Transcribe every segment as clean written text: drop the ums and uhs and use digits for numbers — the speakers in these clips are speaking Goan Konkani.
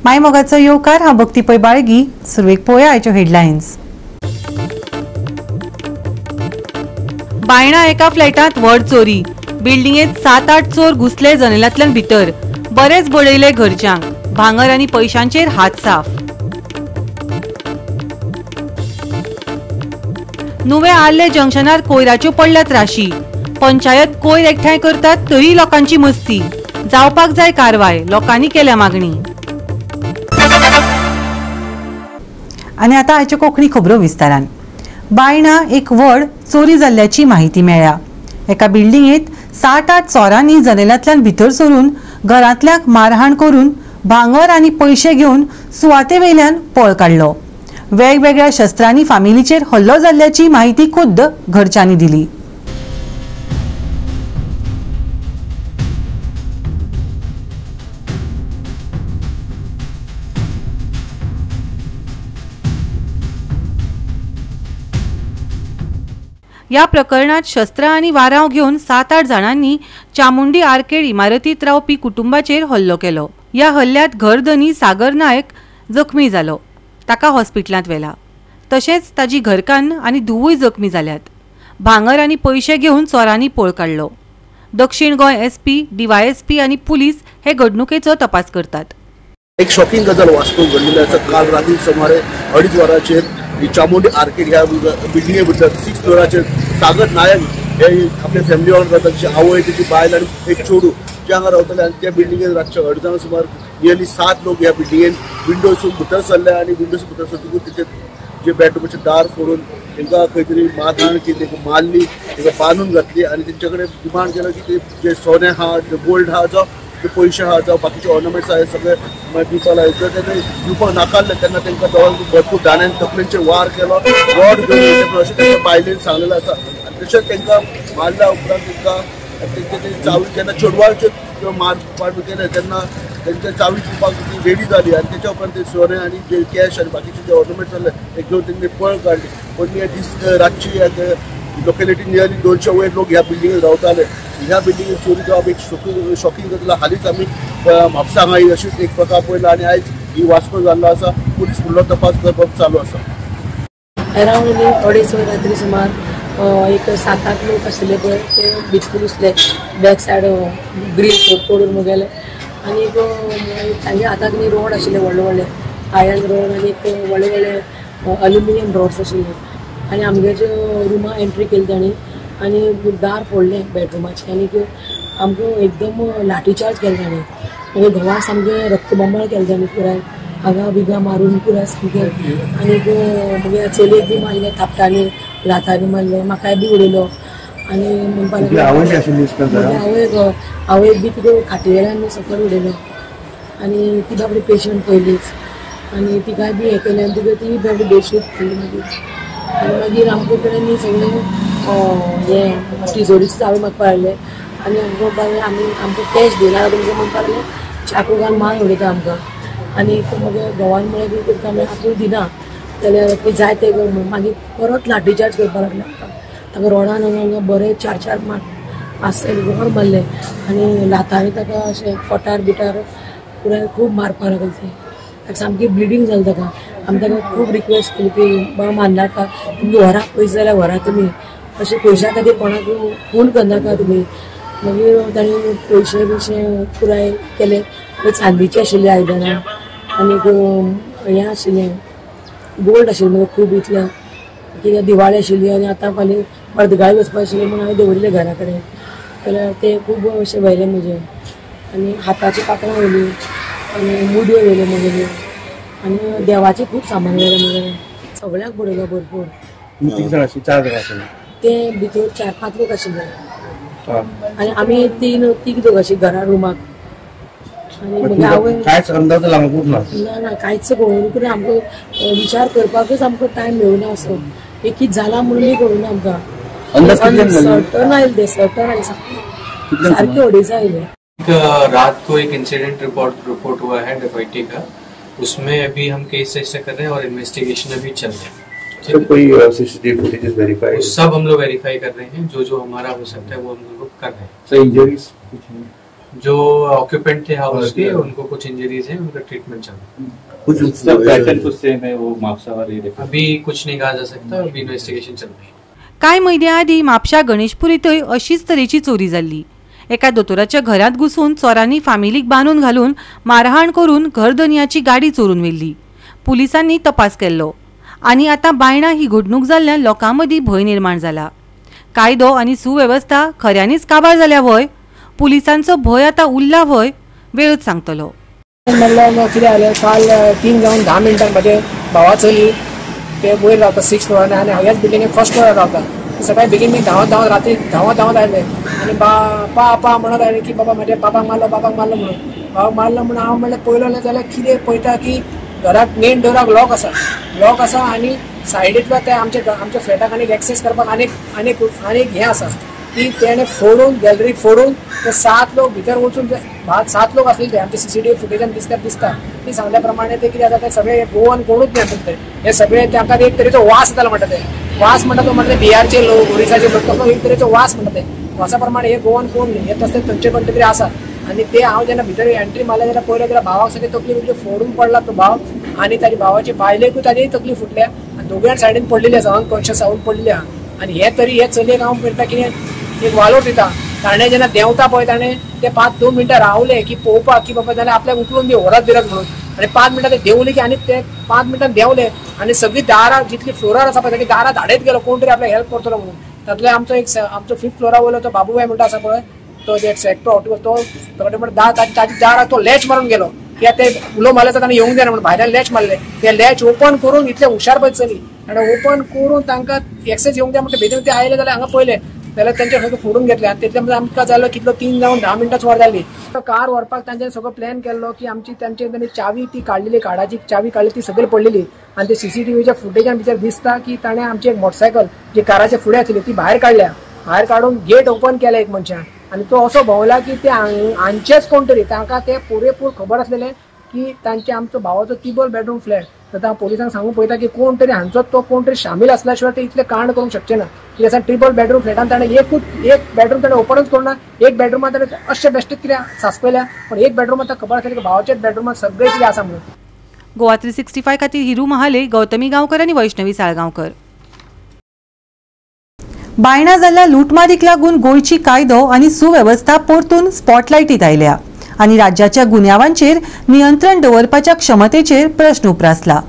मायमोगाचो येवकार. हांव भक्ती पै बाळगी. सुरवेक पळोवया आयच्यो हेडलायन्स. बायणा एका फ्लॅटांत व्हड चोरी. बिल्डिंगेत 7-8 चोर घुसले जनेलांतल्यान भितर. बरेच बडयले घरच्यांक. भांगर आनी पयशांचेर हात साफ. नुवे आर्ले जंक्शनार कोयराच्यो पडल्यात राशी. पंचायत कोयर एकठांय करतात तरी लोकांची मस्ती. जावपाक जाय कारवाय, लोकांनी केल्या मागणी. आनी आतां आयच्यो कोंकणी खबरो विस्तारान. बायणा एक व्हड चोरी जाल्ल्याची माहिती मेळ्ळ्या. एका बिल्डिंगेत 7-8 चोरांनी जनेलांतल्यान भितर सरून घरांतल्याक मारहाण करून भांगर आनी पयशे घेवन सुवाते वयल्यान पळ काडलो. वेगवेगळ्या शस्त्रांनी फामिलीचेर हल्लो जाल्ल्याची माहिती खुद्द घरच्यांनी दिली. या प्रकरणात शस्त्रां आनी वारांव घेवन 7-8 जाणांनी चामुंडी आर्केड इमारतीत रावपी कुटुंबाचेर हल्लो केलो. ह्या हल्ल्यात घरधनी सागर नायक जखमी जालो. ताका हॉस्पिटलांत व्हेला. तशेंच ताजी घरकान्न आनी धुवूय जखमी जाल्यात. भांगर आनी पयशे घेवन चोरांनी पळ काडलो. दक्षिण गोंय एसपी, डीवायएसपी आनी पुलीस हे घडणुकेचो तपास करतात. एक शॉकिंग गजाल वास्को घडलेली आसा. काल राती सुमारे 2:30 वरांचेर चामुंडी आर्केड ह्या बिल्डिंगे भितर 6 फ्लोराचेर सागर नायक हे आपल्या फॅमिली वांगडा रावता. ताची आवय, ताची बायल आनी एक चेडूं जे हांगा रावताले. आनी त्या बिल्डिंगेन रातचे 2:30 सुमार नियरली 7 लोक ह्या बिल्डिंगेन विंडोसून भितर सरले आनी विंडोसून भितर सरतकूच तेचे जे बेडरुमाचे दार फोडून तांकां खंय तरी मारहाण केली, तांकां मारली, तांकां बांदून घातली आनी तेंचे कडेन डिमांड केलो की ते जे सोने आहा, जे गोल्ड आहा, जावं जे पयशे आहा, जावं बाकीचे ऑर्नामेंट्स आहा, सगळे दिवपाक लायले. तर तेणे दिवपाक नाकारले तेन्ना तांकां दोगांक भरपूर दाण्यान तकलेंचेर वार केलो, रॉड घेवन अशें तांच्या बायलेन सांगलेलें आसा. आनी तशेंच तांकां मारल्या उपरांत तांकां तेंचे ते चावी जेन्ना चेडवाचेर मारपाट केलें तेन्ना तेंच्या चावी दिवपाक ती रेडी जाली आनी तेच्या उपरांत ते सोने आनी जे कॅश आनी बाकीचे जे ऑर्नामेंट्स आसले ते घेवन तेंणी पळ काडली. पण हे दीस रातची लोकेलिटी नियरली 200 वयर लोक ह्या बिल्डिंगेन रावताले. ह्या बिल्डिंगेन चोरी जावप एक शॉकिंग गजाल. हालींच आमी म्हापसा हांगा अशीच एक प्रकार पळयला आनी आयज ही वास्को जाल्लो आसा. पुलीस फुडलो तपास करपाक चालू आसा. अरावंड 2:30 रात्री सुमार एक 7-8 लोक आशिल्ले पळय ते भितर घुसले. बॅक सायड ग्रील तोडून गेले आनी तांच्या हाताक न्ही रोड आशिल्ले, व्हडले व्हडले आयर्न रोड आनी एक व्हडले व्हडले अल्युमिनियम रोड्स आशिल्ले. आनी आमगेचे रुमा एंट्री केली तांणी आनी दार फोडलें बेडरुमाचें आनी आमकां एकदम लाठीचार्ज केलें तांणी. मागीर घोवा सामकें रक्तबंबाळ केलें तांणी पुराय आगा बिगा मारून पुराय सामकें. आनी मागीर चलयेक बी मारलें, थापटांनी लातांनी मारलें, म्हाकाय बी उडयलो. आनी म्हणपाक लागलो आवयक आवयक बी तिका खाटी वेल्यान सकयल उडयलो आनी ती बाबडी पेशंट पयलीच आनी तिकाय बी हें केलें आनी तिका ती बाबडी बेशूद पडली मागीर. आनी मागीर आमकां कडेन सगळें हें तिजोरीची चावी मागपाक लागले आनी आमकां म्हणपाक लागले आमी आमकां कॅश दिना तुमकां म्हणपाक लागले. चाकू घालून मान उडयता आमकां. आनी मागीर घोवान म्हळें कितें करता म्हळ्यार आपूण दिना जाल्यार जाय तें कर म्हणून. मागीर परत लाठीचार्ज करपाक लागले आमकां. ताका रोडान हांगा बरे 4-4 5 रोड मारले आनी लातांनी ताका अशें पोटार बिटार पुराय खूब मारपाक लागले. ते ताका सामकी ब्लिडींग जालें ताका. आमी ताका खूब रिक्वेस्ट केली की बाबा मारनाका, तुमकां व्हरा पयशे जाल्यार व्हरा तुमी, अशें पयशां खातीर कोणाक खून करनाका तुमी. मागीर तांणी पयशे बियशे पुराय केले. चांदीचे आशिल्ले आयदनां आनीक हें आशिल्लें गोल्ड आशिल्लें मागीर खूब इतलें कित्याक दिवाळी आशिल्ली आनी आतां फाल्यां अर्दगाळी वचपा आशिल्लें म्हणून हांवें दवरिल्लें घरा कडेन. जाल्यार ते खूब अशें व्हेलें म्हजें आनी हाताचीं कांकणां व्हेलीं आनी मुदयो व्हेल्यो म्हगेल्यो आनी देवाचें खूब सामान व्हेलें म्हगेलें. सगळ्याक बडयलो भरपूर. ते भितर 4-5 लोक आशिल्ले आनी आमी 3 लोक अशी घरा रुमाक. आनी म्हगे आवय कांयच अंदाज लागूंक ना. ना कांयच कळूंक ना आमकां. विचार करपाकूच आमकां टायम मेळुना असो. एक कितें जालां म्हणून कळुना आमकां. सर्टन आयलें ते, सर्टन आयलें सारकें, सारकें 2:30 आयलें. रात को एक इंसिडेंट रिपोर्ट हुआ है डकैती का. उसमें अभी हम केस रजिस्टर कर रहे हैं और इन्वेस्टिगेशन अभी चल रहा है. सर कोई सीसीटीवी फुटेजेस वेरीफाई सब हम लोग वेरीफाई कर रहे हैं. जो जो हमारा हो सकता है वो हम लोग कर रहे हैं. सर इंजरीज कुछ नहीं? जो ऑक्यूपेंट थे हाउस के उनको कुछ इंजरीज है, उनका ट्रीटमेंट चल रहा है। कुछ सब पैटर्न कुछ सेम है वो म्हापसा वाले? अभी कुछ नहीं कहा जा सकता, अभी इन्वेस्टिगेशन चल रही है। कांय म्हयन्या आदीं म्हापशा गणेशपुरींतय अशीच तरेची चोरी जाल्ली। एका दोतोराच्या घरांत घुसून चोरांनी फामिलीक बांदून घालून मारहाण करून घरधनयाची गाडी चोरून व्हेल्ली। पुलिसांनी तपास केल्लो आनी आतां बायणा ही घडणूक जाल्ल्यान लोकां मदीं भंय निर्माण जाला। कायदो आनी सुवेवस्था खऱ्यांनीच काबार जाल्या व्हय? पुलिसांचो भंय आतां उरला व्हय? वेळच सांगतलो। म्हणल्यार कितें जालें, काल 3:10 म्हजे भावा चली ते वयर रावता 6 फ्लोरार आनी हांव ह्याच बिल्डिंगेक फर्स्ट फ्लोरार रावता। सकाळी बेगीन मी धांवत धांवत रात्री धांवत धांवत आयले आनी पा पा म्हणत आयले की बाबा म्हज्या बाबाक मारलो, बाबाक मारलो म्हणून। बाबाक मारलो म्हणून हांव म्हणल्यार पयलो ना जाल्यार कितें पळयता की घराक मेन डोराक लॉक आसा, लॉक आसा आनी सायडींतलो ते आमच्या आमच्या फ्लॅटाक आनीक एक्सेस करपाक आनीक आनीक आनीक हें आसा की तेणें फोडून गॅलरी फोडून ते 7 लोक भितर वचून, 7 लोक आसले ते आमच्या सीसीटीव्ही फुटेजान दिसता दिसता ती सांगल्या प्रमाणे ते कितें जाता ते सगळे गोवन कोणूच न्ही आसता ते हे सगळे तांकां एक तरेचो वास येतालो म्हणटा ते वास म्हणटा तो म्हणटा बिहारचे लोक, ओरिसाचे लोक, तसो एक तरेचो वास म्हणटा ते वासा प्रमाणे हे गोवन कोण न्ही, हे तसले थंयचे कोण तरी आसा। आनी ते हांव जेन्ना भितर एंट्री मारल्या जेन्ना पळयलें जाल्यार भावाक सगळे तकली बिकली फोडून पडला तो भाव आनी ताजी भावाची बायलेकूय ताजी तकली फुटल्या आनी दोगूय सायडीन पडलेली आसा, अनकॉन्शियस जावन पडलेली आहा। आनी हे तरी हे चलयेक हांव म्हणटा कितें एक वालोर दिता, ताणें जेन्ना देंवता पळय ताणें ते 5-2 मिनटां रावले की पळोवपाक की बाबा जाल्यार आपल्याक उखलून दी व्हरत बिरत म्हणून, आनी 5 मिनटां ते देंवले की आनी ते 5 मिनटां देंवले आनी सगळीं दारां जितली फ्लोरार आसा पळय सगळीं दारां धाडयत गेलो कोण तरी आपल्याक हेल्प करतलो म्हणून। तातूंतलो आमचो एक आमचो 5th फ्लोरा वयलो तो बाबूबाय म्हणटा आसा पळय तो एक सेक्टर ऑटो तो म्हणटा ताजी दारां तो लॅच मारून गेलो की ते उलो मारले ताणें येवंक जायना म्हणून भायल्यान लॅच मारले, ते लॅच ओपन करून इतले हुशार पळय चली आनी ओपन करून तांकां एक्सेस येवंक जाय म्हणटा बेगीन ते आयले जाल्यार हांगा पळयले जाल्यार तेंचे सगळें फोडून घेतले आनी तितले म्हणजे आमकां जालो कितलो 3:10 सुमार जाली। कार व्हरपाक तांच्यानी सगळो प्लॅन केल्लो की आमची तांचे तांणी चावी ती काडलेली, कार्डाची चावी काडली ती सगळी पडलेली आनी ते सीसीटीव्हीच्या फुटेजान भितर दिसता की ताणें आमची एक मोटरसायकल जी काराच्या फुडें आशिल्ली ती भायर काडल्या, भायर काडून गेट ओपन केलें एक मनशान आनी तो असो भोंवला की ते हांचेच कोण तरी तांकां ते पुरेपूर खबर आसलेलें की तांचे आमचो भावाचो 3 बेडरूम फ्लॅट, तर हांव पोलिसांक सांगूंक पळयता की कोण तरी हांचो तो कोण तरी शामील आसल्या शिवाय ते इतले कांड करूंक शकचे ना। कित्याक 3 बेडरूम फ्लॅटान ताणें एकूच एक बेडरूम ताणें ओपनूच करूंक ना, एक बेडरुमान ताणें अशें बेश्टें कितें सांसपयल्या, पूण एक बेडरुमान ताका खबर आसलें की भावाच्याच बेडरुमान सगळें कितें आसा म्हणून। गोवा 365 खातीर हिरू महाले, गौतमी गांवकर आनी वैष्णवी साळगांवकर। बायणा जाल्ल्या लुटमारीक लागून गोंयची कायदो आनी सुवेवस्था परतून स्पॉटलायटीत आयल्या आनी राज्याच्या गुन्यांवांचेर नियंत्रण दवरपाच्या क्षमतेचेर प्रश्न उप्रासला।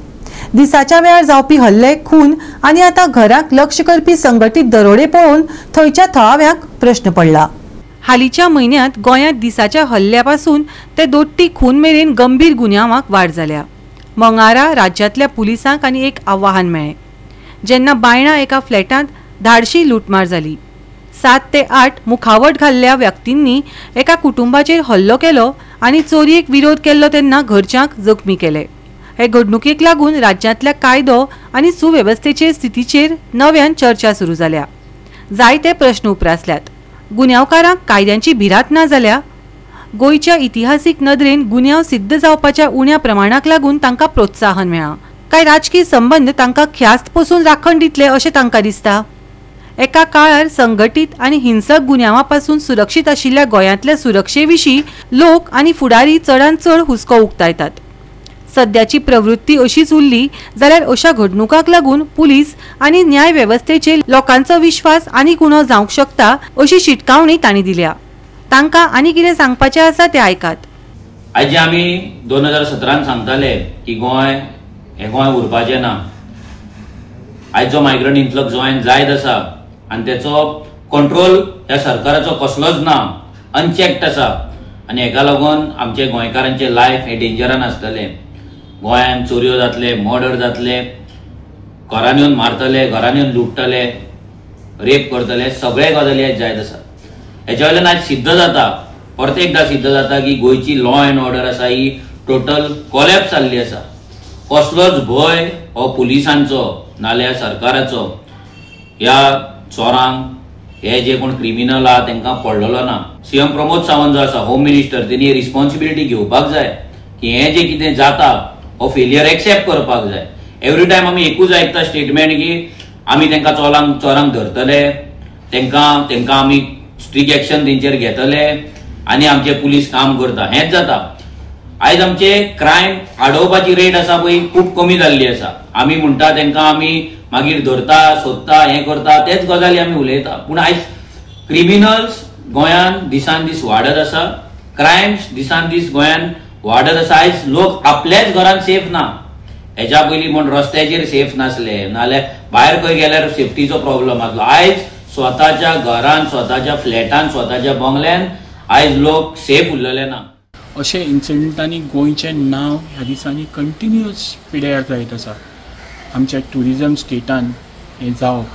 दिसाच्या वेळार जावपी हल्ले, खून आनी आतां घराक लक्ष करपी संघटीत दरोडे पळोवन थंयच्या थळाव्यांक प्रश्न पडला। हालींच्या म्हयन्यांत गोंयांत दिसाच्या हल्ल्या पासून ते दोट्टी खून मेरेन गंभीर गुन्यांवांक वाड जाल्या। मंगळारा राज्यांतल्या पुलिसांक आनी एक आव्हान मेळ्ळें जेन्ना बायणा एका फ्लॅटांत धाडशी लुटमार जाली। 7 ते 8 मुखावट घाल्ल्या व्यक्तींनी एका कुटुंबाचेर हल्लो केलो आनी चोरयेक विरोध केल्लो तेन्ना घरच्यांक जखमी केले। हे घडणुकेक लागून राज्यांतल्या कायदो आनी सुवेवस्थेचे स्थितीचेर नव्यान चर्चा सुरू जाल्या। जायते प्रश्न उप्रासल्यात। गुन्यांवकारांक कायद्यांची भिरांत ना जाल्या। गोंयच्या इतिहासीक नदरेन गुन्यांव सिद्ध जावपाच्या उण्या प्रमाणाक लागून तांकां प्रोत्साहन मेळ्ळां। कांय राजकीय संबंद तांकां ख्यास्त पसून राखण दितले अशें तांकां दिसता। एका काळार संघटीत आनी हिंसक गुन्यांवा पासून सुरक्षीत आशिल्ल्या गोंयांतल्या सुरक्षे विशीं लोक आनी फुडारी चडांत चड हुस्को उक्तायतात। सद्याची प्रवृत्ती अशीच उरली जाल्यार अशा घडणुकांक लागून पुलीस आनी न्याय वेवस्थेचेर लोकांचो विश्वास आनीक उणो जावंक शकता अशी शिटकावणी तांणी दिल्या। तांकां आनी कितें सांगपाचें आसा तें आयकात। आयज आमी 2017 सांगताले की गोंय हें गोंय उरपाचें ना, आयज जो मायग्रंट इन्फ्लक्स गोंयांत जायत आसा आनी तेचो कंट्रोल ह्या सरकाराचो कसलोच ना, अनचॅक्ड आसा आनी हेका लागून आमचे गोंयकारांचे लायफ हे डेंजरान आसतलें। गोंयांत चोरयो जातले, मर्डर जातले, घरान येवन मारतले, घरान येवन लुट्टले, रेप करतले, सगळे गजाली आयज जायत आसा। हेच्या वयल्यान आयज सिद्ध जाता, परत एकदां सिद्ध जाता की गोंयची लॉ एंड ऑर्डर आसा ही टोटल कोलॅप्स जाल्ली आसा। कसलोच भंय हो पुलिसांचो नाल्यार सरकाराचो ह्या चोरांक, हे जे कोण क्रिमिनल आहा तांकां पडलेलो ना। सीएम प्रमोद सावंत जो आसा होम मिनिस्टर, तेणी रिस्पॉन्सिबिलिटी घेवपाक जाय की हें जें कितें जाता हो फेलियर एक्सेप्ट करपाक जाय। एवरी टायम आमी एकूच आयकता स्टेटमेंट की आमी तांकां चोरांक धरतले, तांकां आमी स्ट्रीक एक्शन तेंचेर घेतले, आनी आमचे पुलीस काम करता, हेंच जाता. आयज आमचे क्रायम आडोवपाची रेट आसा पळय खूब कमी जाल्ली आसा. आमी म्हणटा तांकां आमी मागीर धरता, सोदता, हें करता, तेच गजाली आमी उलयता. पूण आयज क्रिमिनल्स गोंयान दिसान दीस वाडत आसा, क्रायम्स दिसान दीस गोंयान वाडत आसा. आयज लोक आपल्याच घरान सेफ ना. हेच्या पयलीं म्हण रस्त्याचेर सेफ नासले, नाल्यार भायर खंय गेल्यार सेफ्टीचो प्रॉब्लम आसलो. आयज स्वताच्या घरान, स्वताच्या फ्लॅटान, स्वताच्या बंगल्यान आयज लोक सेफ उरलेले ना. अशे इन्सिडंटांनी गोंयचें नांव ह्या दिसांनी कंटिन्युअस पिड्यार जायत आसा. आमच्या ट्युरिजम स्टेटान हें जावप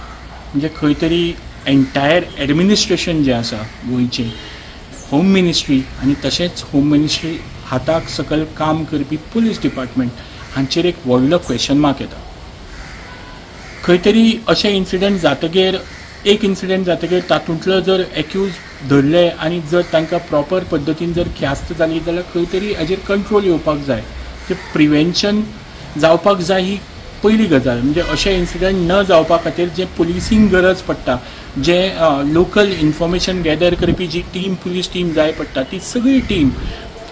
म्हणजे खंय तरी एन्टायर एडमिनिस्ट्रेशन जें आसा गोंयचें, होम मिनिस्ट्री आनी तशेंच होम मिनिस्ट्री हाताक सकयल काम करपी पुलीस डिपार्टमेंट हांचेर एक व्हडलो क्वेश्चन मार्क येता. खंय तरी अशें इन्सिडंट जातगीर, एक इन्सिडंट जातगीर तातूंतलो जर एक्यूज धरले आनी जर तांकां प्रॉपर पद्दतीन जर ख्यास्त जाली जाल्यार खंय तरी हाजेर कंट्रोल येवपाक जाय. ते प्रिवेन्शन जावपाक जाय ही पयली गजाल. म्हणजे अशे इन्सिडंट न जावपा खातीर जें पुलिसींग गरज पडटा, जें लोकल इन्फॉर्मेशन गॅदर करपी जी टीम, पुलीस टीम जाय पडटा, ती सगळी टीम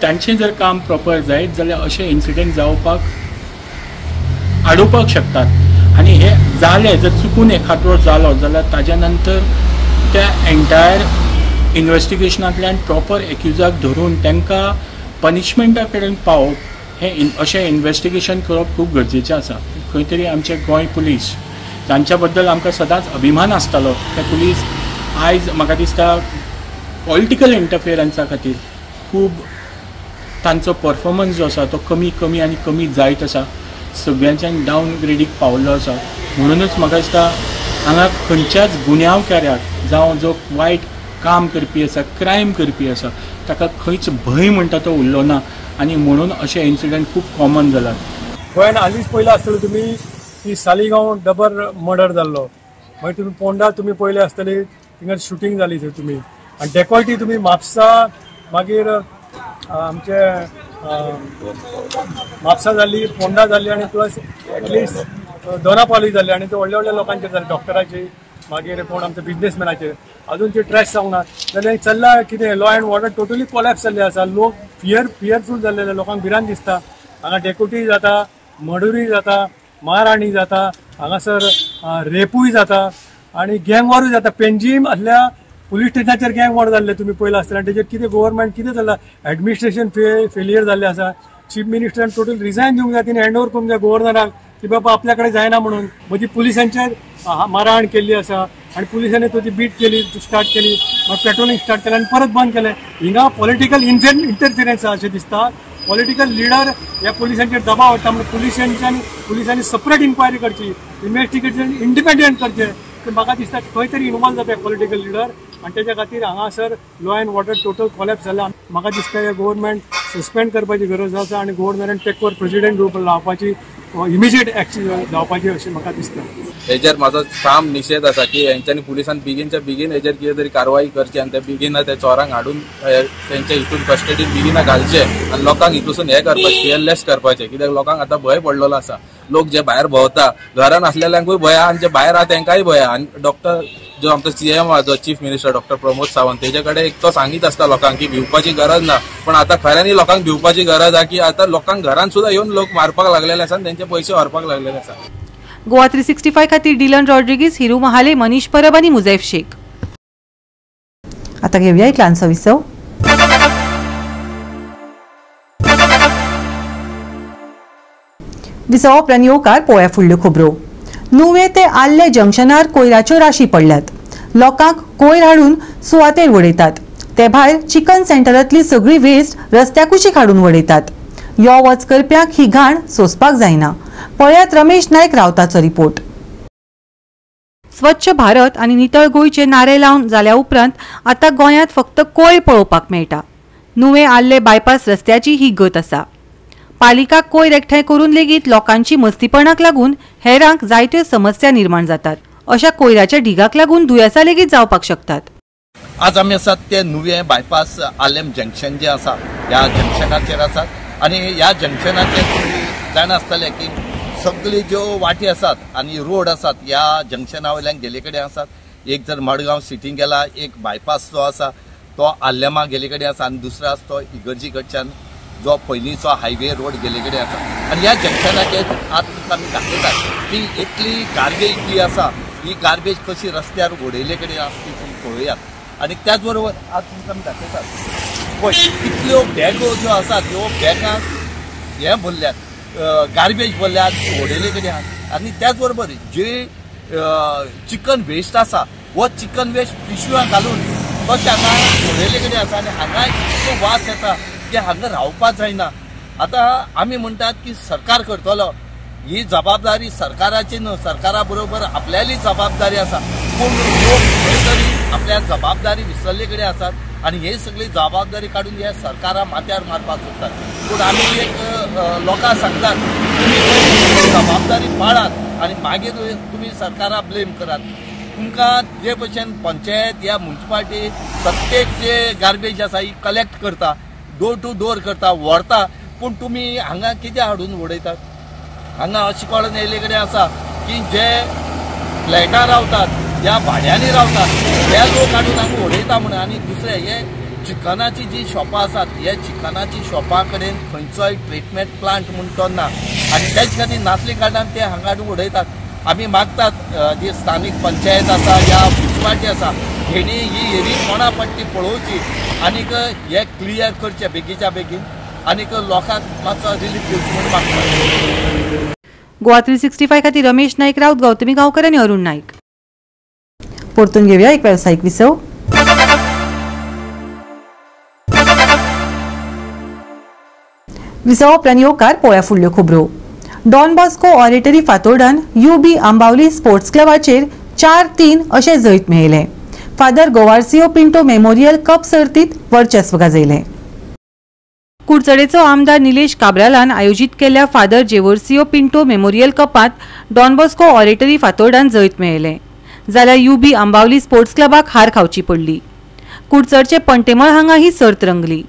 तांचें जर काम प्रॉपर जायत जाल्यार अशे इन्सिडंट जावपाक आडोवपाक शकतात. आनी हे जालें जर चुकून एखादो जालो जाल्यार ताज्या नंतर त्या एन्टायर इन्वेस्टिगेशनांतल्यान प्रॉपर एक्युजाक धरून तांकां पनिशमेंटा कडेन पावप हें अशें इन्वेस्टिगेशन करप खूब गरजेचें आसा. खंय तरी आमचे गोंय पुलीस जांच्या बद्दल आमकां सदांच अभिमान आसतालो ते पुलीस आयज म्हाका दिसता पॉलिटिकल इंटरफियरन्सा खातीर खूब तांचो परफॉर्मन्स जो आसा तो कमी कमी आनी कमी जायत आसा. सगळ्यांच्यान डावन ग्रेडीक पावल्लो आसा. म्हणूनच म्हाका दिसता हांगा खंयच्याच गुन्यांवकाऱ्याक जावं जो वायट काम करपी आसा, क्रायम करपी आसा, ताका खंयच भंय म्हणटा तो उरलो ना आनी म्हणून अशे इन्सिडंट खूब कॉमन जालात. गोंयान हालींच पयलें आसतलें तुमी की सालिगांव डबर मर्डर जाल्लो, मागीर तुमी पोंडा तुमी पयले आसतली थिंगा शुटींग जाली थंय तुमी, आनी डेकॉयटी तुमी म्हापसा, मागीर आमचे म्हापसा जाली, पोंडा जाली आनी प्लस एटलिस्ट दोनापावली जाली आनी ते व्हडल्या व्हडल्या लोकांचेर जाले, डॉक्टराचे, मागीर कोण आमच्या बिजनेसमॅनाचेर. अजून ते ट्रॅश जावंक ना जाल्यार चल्ला कितें law and order totally collapse जाल्ले आसा. लोक फियरफूल जाल्ले, लोकांक भिरांत दिसता. हांगा डेकोटी जाता, मर्डरूय जाता, मारहाणी जाता, हांगासर रेपूय जाता आनी गँग वॉरूय जाता. पेंजीम आसल्या पुलीस स्टेशनाचेर गँग वॉर जाल्ले तुमी पयलां आसतलें. आनी तेजेर कितें गव्हर्मेंट कितें चल्लां, एडमिनिस्ट्रेशन फेलियर जाल्लें आसा. चीफ मिनिस्टरान टोटल रिजायन दिवंक जाय, तिणें हँड ओवर करूंक जाय गव्हर्नराक की बाबा आपल्या कडेन जायना म्हणून. मदीं पुलिसांचेर मारहाण केल्ली आसा आनी पुलिसांनी तो ती बीट केली, स्टार्ट केली, मागीर पेट्रोलिंग स्टार्ट केलें आनी परत बंद केलें. हिंगा पॉलिटिकल इंटरफिरन्स आसा अशें दिसता. पॉलिटिकल लिडर ह्या पुलिसांचेर दबाव हाडटा म्हणून पुलिसांनी सेपरेट इन्क्वायरी करची, इन्वेस्टिगेशन इंडिपेंडंट करचें. ते म्हाका दिसता खंय तरी इनवॉल्व जाता पॉलिटिकल लिडर आनी तेच्या खातीर हांगासर law and order total collapse जाला. म्हाका दिसता हे गव्हर्मेंट सस्पेंड करपाची गरज आसा आनी गव्हर्नरान टेक ओवर प्रेसिडेंट घेवपाक लावपाची इमिजिएट एक्शन जावपाची अशें म्हाका दिसता. हेजेर म्हाजो ठाम निशेध आसा की हेंच्यांनी पुलिसान बेगीनच्या बेगीन हेजेर कितें तरी कारवाई करची आनी ते बेगीन त्या चोरांक हाडून तेंच्या हितून कस्टडीन बेगीन घालचे आनी लोकांक हितूसून हें करपाचें, फियरलेस करपाचें. कित्याक लोकांक आतां भंय पडलेलो आसा. लोक जे भायर भोंवता, घरान आसलेल्यांकूय भंय आहा आनी जे भायर आहा तेंकांय भंय आहा. आनी डॉक्टर जो आमचो सीएम आहा, जो chief minister doctor Pramod Sawant, तेजे कडेन एक तो सांगीत आसता लोकांक की भिवपाची गरज ना, पण आतां खऱ्यांनी लोकांक भिवपाची गरज आहा की आतां लोकांक घरान सुद्दां येवन लोक मारपाक लागलेले आसा आनी तेंचे पयशे व्हरपाक लागलेले आसा. गोवा 365 खातीर डिलन रॉड्रिगीस, हिरू महाले, मनीष परब आनी मुजैफ शेख. आता घेऊया एक ल्हानसो विसव. विसवा उपरांत येवकार पळोवया फुडल्यो खबरो. नुवें ते आल्ले जंक्शनार कोयराच्यो राशी पडल्यात. लोकांक कोयर हाडून सुवातेर वडयतात. ते भायर चिकन सेंटरांतली सगळी वेस्ट रस्त्या कुशीक हाडून वडयतात. यो वच करप्यांक ही घाण सोंसपाक जायना. पळयात रमेश नायक रावताचो रिपोर्ट. स्वच्छ भारत आनी नितळ गोंयचे नारे लावन जाल्या उपरांत आतां गोंयांत फक्त कोयर पळोवपाक मेळटा. नुवें आल्ले बायपास रस्त्याची ही गत आसा. पालिका कोयर एकठांय करून लेगीत लोकांची मस्तीपणाक लागून हेरांक जायत्यो समस्या निर्माण जातात. अशा कोयराच्या ढिगाक लागून दुयेंसां लेगीत जावपाक शकतात. आज आमी आसात ते नुवें बायपास आलेम जंक्शन जे आसा ह्या जंक्शनाचेर आसात आनी ह्या जंक्शनाचेर जाणा आसतलें की सगळी ज्यो वाटी आसात आनी रोड आसात ह्या जंक्शना वयल्यान गेल्ले कडेन आसात. एक जर मडगांव सिटीन गेला, एक बायपास जो आसा तो आल्लेमा गेले कडेन आसा आनी दुसरो आसा तो इगर्जी कडच्यान जो पयलींचो हायवे रोड गेले कडेन आसा. आनी ह्या जंक्शनाचेर आज तुमकां आमी दाखयतात की इतली गार्बेज जी आसा ही गार्बेज कशी रस्त्यार उडयले कडेन आसा ती तुमी पळयात. आनी त्याच बरोबर आज तुमकां आमी दाखयतात पळय कितल्यो बॅगो ज्यो आसात त्यो बॅगां हे भरल्यात, गार्बेज भरल्यात, उडयले कडेन आसा. आनी त्याच बरोबर जे चिकन वेस्ट आसा हो चिकन वेस्ट पिशव्यां घालून तशें हांगा उडयले कडेन आसा. आनी हांगा इतलो वास येता की हांगा रावपाक जायना. आतां आमी म्हणटात की सरकार करतलो, ही जबाबदारी सरकाराची न्हू, सरकारा बरोबर आपल्याली जबाबदारी आसा. पूण लोक खंय तरी आपल्या जबाबदारी विसरले कडेन आसात आनी ही सगळी जबाबदारी काडून हे सरकारा माथ्यार मारपाक सोदतात. पूण आमी एक लोकांक सांगतात तुमी जबाबदारी पाळात आनी मागीर तुमी सरकारा ब्लेम करात. तुमकां जे भशेन पंचायत या म्युनिसिपालिटी प्रत्येक जे गार्बेज आसा ही कलेक्ट करता, डोर टू डोर करता, व्हरता, पूण तुमी हांगा कितें हाडून उडयतात? हांगा अशें कळून येयल्ले कडेन आसा की जे फ्लॅटार रावतात या भाड्यांनी रावतात हे लोक हाडून हांगा उडयता म्हणून. आनी दुसरें हे चिकनाची जी शॉपां आसात हे चिकनाची शॉपां कडेन खंयचोय ट्रिटमेंट प्लांट म्हूण तो ना आनी तेच खातीर नासले कारणान ते हांगा हाडून उडयतात. आमी मागतात जी स्थानीक पंचायत आसा या म्युनिसिपालिटी आसा हेणी ही एरी कोणा पडटी पळोवची आनीक हे क्लियर करचे बेगीच्या बेगीन आनीक लोकांक मातसो रिलीफ दिवची म्हणून मागता. गोवा 365 खातीर रमेश नाईक राऊत, गौतमी गांवकर आनी अरुण नाईक. परतून घेवया एक वेवसायीक विसव. विसव उपरांत येवकार पळोवया फुडल्यो खबरो. डॉन बॉस्को ऑरेटरी फातोर्डान यूबी आंबावली स्पोर्ट्स क्लबाचेर 4-3 अशें जैत मेळयलें. Father Govarsio Pinto memorial cup सर्तीत वर्चस्व गाजयलें. कुडचडेचो आमदार निलेश काब्रालान आयोजीत केल्ल्या फादर जेवोर्सियो पिंटो मेमोरियल कपांत डॉन बॉस्को ऑरेटरी फातोर्डान जैत मेळयलें, जाल्यार यूबी आंबावली स्पोर्ट्स क्लबाक हार खावची पडली. कुडचडचे पंटेमळ हांगा ही सर्त रंगली.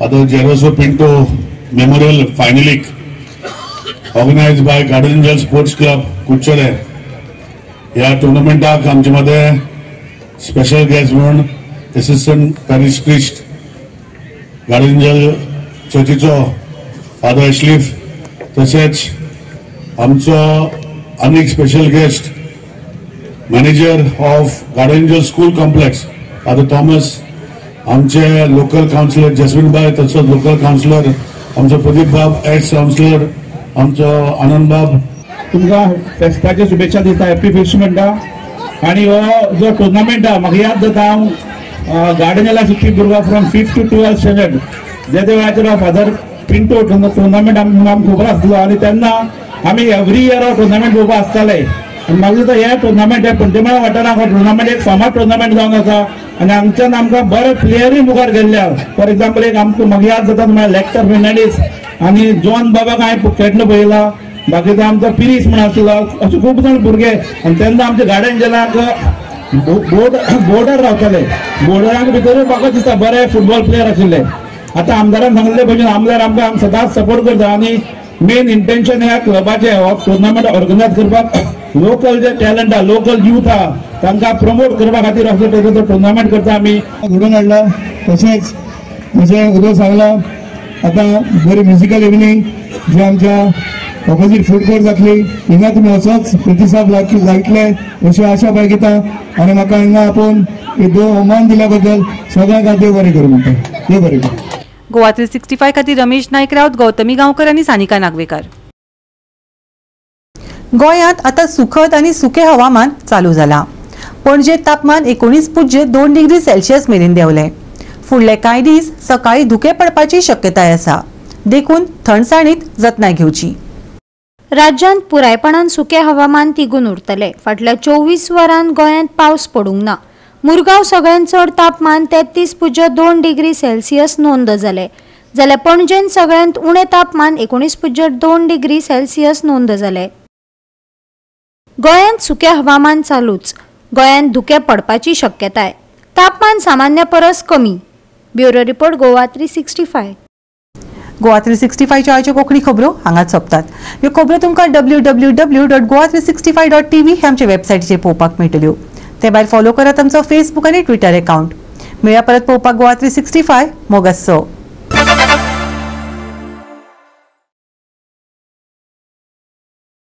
फादर जेरोसो पिंटो मेमोरियल फायनलीक organized by Guardian Angel Sports Club Curchorem. ह्या टुर्नामेंटाक आमचे मदें स्पेशल गेस्ट म्हणून assistant parish priest Guardian Angel चर्चीचो फादर एशलीफ, तशेंच आमचो आनीक special guest manager of Guardian Angel school complex Father Thomas, आमचे लोकल कावन्सिलर जस्मीन बाय, तसोच लोकल कावन्सिलर आमचो प्रदीप बाब, एक्स कावन्सिलर आमचो आनंद बाब. तुमकां फेस्ताच्यो शुभेच्छा दिता, हॅप्पी फिस्ट म्हणटा. आनी हो जो टुर्नामेंट आहा म्हाका याद जाता हांव गार्डन शिकपी भुरगो from 5th to 12th standard जे ते वेळाचेर हो फादर पिंटो टुर्नामेंट आमकां खबर आसलो आनी तेन्ना आमी एवरी इयर हो टुर्नामेंट पळोवपाक आसताले. आनी म्हाका दिसता हे टुर्नामेंट हे पंटेमळा वाठारांत हो टुर्नामेंट एक फामाद टुर्नामेंट जावन आसा आनी हांगच्यान आमकां बरे प्लेयरूय मुखार गेल्ले आहा. फॉर एग्जाम्पल एक आमकां म्हाका याद जाता म्हळ्यार लेक्टर फेर्नांडीस आनी जॉन बाबाक हांवें खेळटलो पळयला, बाकीचो आमचो पिरीस म्हण आसलो, अशे खूब जाण भुरगे. आनी तेन्ना आमच्या गार्डन जेलाक बोर्डर रावताले, बोर्डराक भितर म्हाका दिसता बरे फुटबॉल प्लेयर आशिल्ले. आतां आमदारान सांगले भशेन आमदार आमकां सदांच सपोर्ट करता आनी मेन इंटेन्शन ह्या क्लबाचें हो टुर्नामेंट ऑर्गनायज करपाक लोकल जे टॅलंट आहा, लोकल यूथ आहा तांकां प्रमोट करपा खातीर असो तरेचो टुर्नामेंट करता आमी. घडोवन हाडला. तशेंच जशें उदय सांगला आतां बरी म्युजिकल इवनींग जी आमच्या ऑपोजीट फूड कोर्ट जातली, हिंगा तुमी असोच प्रतिसाद लायतले अशी आशा बाळगिता आनी म्हाका हिंगा आपोवन मान दिल्या बद्दल सगळ्यांक देव बरें करूं म्हणटा. देव बरें करूं. गोवा 365 खातीर रमेश नाईक राऊत, गौतमी गांवकर आनी सानिका नागवेकर. गोंयांत आतां सुखद आनी सुकें हवामान चालू जालां. पणजे तापमान 19.2 डिग्री सेल्सियस मेरेन देंवलें. फुडले कांय दीस सकाळी धुकें पडपाची शक्यताय आसा, देखून थंडसाणीत जतनाय घेवची. राज्यांत पुरायपणान सुकें हवामान तिगून उरतलें. फाटल्या 24 वरांत गोंयांत पावस पडूंक ना. मुरगांव सगळ्यांत चड तापमान 33.2 डिग्री सेल्सियस नोंद जालें, जाल्यार पणजेंत सगळ्यांत उणें तापमान 19.2 डिग्री सेल्सियस नोंद जालें. गोंयांत सुकें हवामान चालूच. गोंयांत धुकें पडपाची शक्यताय. तापमान सामान्य परस कमी. Bureau report, Goa 365. Goa 365 आयच्यो कोंकणी खबरो हांगाच सोंपतात. ह्यो खबरो तुमकां www.goa365.tv हे आमचे वेबसायटीचेर पळोवपाक मेळटल्यो. ते भायर फॉलो करात आमचो फेसबूक आनी ट्विटर अकाउंट. मेळया परत पळोवपाक गोवा 365 मोगासो.